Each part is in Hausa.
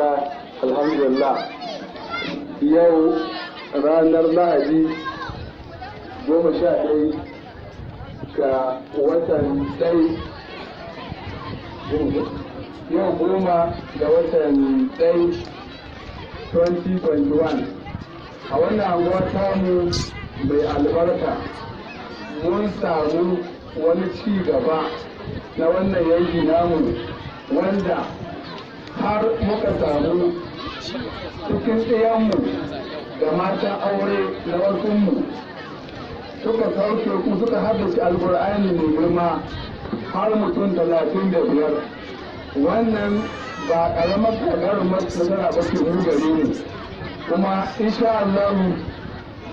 Alhamdulillah, alhamdulillah. Yau ranar Lahadi 11 ga watan ɗai, yau 10 ga watan ɗai 2021, a wannan anguwa tamu mai albarka mun samu wani ci gaba na wannan yanki namu, wanda har muka samu cikin ɗiyanmu da matan aure na wasunmu suka sauke kuma suka haddace Alkur'ani mai girma har mutum 35. Wannan ba ƙaramar gagarumar nasara ba ce mu gare mu. Kuma insha Allah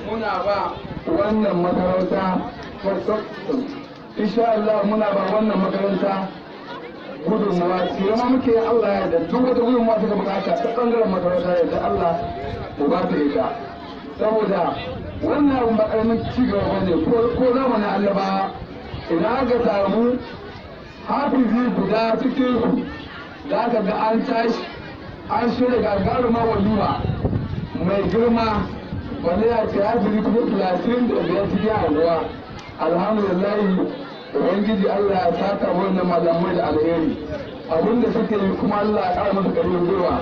muna ba wannan makaranta, insha Allah muna ba wannan makaranta gudunmuwa. Sai ma muke Allah ya da duk wata gudunmuwa suka bukata ta bangaren makaranta, yadda Allah mu ba ta ita, saboda wannan abun ba karamin ci gaba ne. Ko zamanin Annaba, idan aka samu hafizi guda cikin su, da aka ga an tashi an shirya gagarumar walima mai girma, wanda ya ce hafizi kuma 35 cikin anguwa. Alhamdulillah, Ubangiji Allah ya saka wannan malamai da alheri abinda suke yi, kuma Allah ya kara masa ƙarfin gwiwa.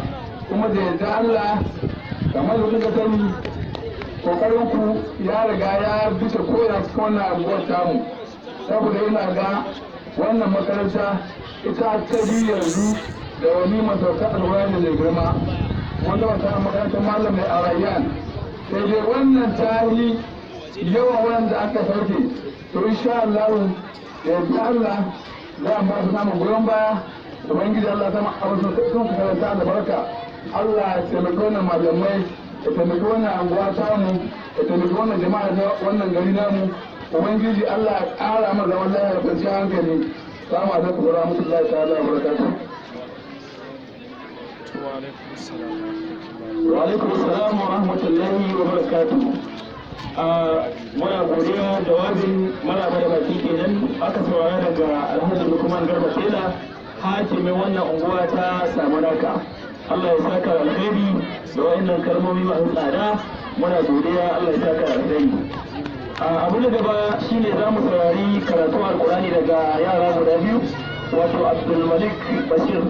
Kuma da yadda Allah, kamar da kuka sani, kokarin ku ya riga ya bisa koya cikin wannan anguwar tamu, saboda ina ga wannan makaranta ita ta biyu yanzu da wani masauka Alwani mai girma wanda wata makarantar malam mai Arayyan, sai dai wannan tarihi yawan wanda aka sauke. To insha Allah, da yadda Allah za a ba su samun goyon baya. Ubangiji Allah sama abu sun karanta albarka. Allah ya taimaki wannan malamai, ya taimaki wannan anguwa tamu, ya taimaki wannan jama'a na wannan gari namu. Ubangiji Allah ya ƙara mana zaman lafiya da kwanciyar hankali. Salamu alaikum wa rahmatullahi ta'ala wa barakatuh. Wa alaikum salam wa rahmatullahi wa barakatuh. Muna godiya. Jawabin maraba da baki kenan aka saurara daga Alhaji Lukman Garba Tela, hakimin wannan unguwa ta Samunaka. Allah ya saka alkhairi da wayannan kalmomi masu tsada. Muna godiya, Allah ya saka alkhairi. Abu na gaba shine za mu saurari karatu Alkurani daga yara guda biyu, wato Abdulmalik Bashir.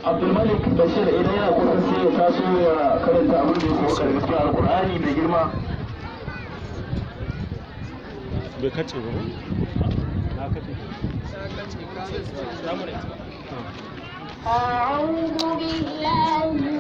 Abdulmalik Bashir, idan yana kusa sai ya taso ya karanta abin da ya sauka daga cikin Alkur'ani mai girma. Bai kace ba? Na kace. أعوذ بالله من